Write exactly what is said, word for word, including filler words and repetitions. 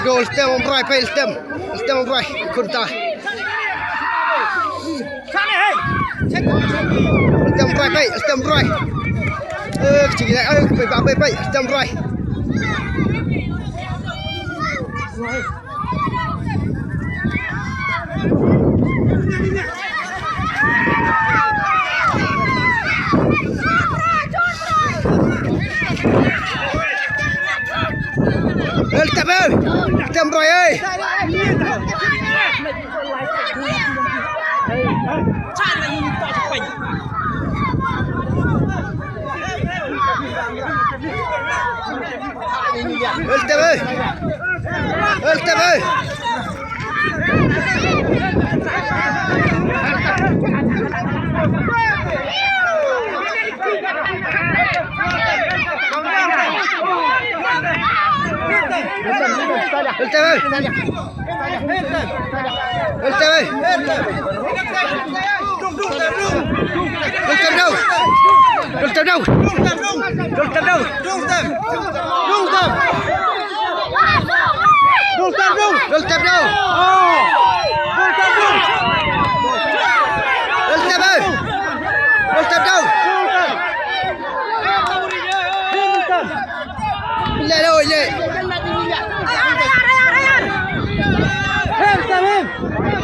Go, stem Umroi, pei, stem. Stem Umroi, kunta. Stem Umroi, pei, stem Umroi. Eh, kecil gila, eh, pei, pei, pei, stem Umroi. Hel tep, hel. Tem roi, eh. Hel tep, hel. Hel tep, hel. Hel tep, hel. Hel tep, hel. Hel tep dau. Hel tep dau. Hel tep dau. Hel tep dau. Hel tep dau. Hel tep, hel. Hel tep dau. Le, le, le. Hel tep, hel.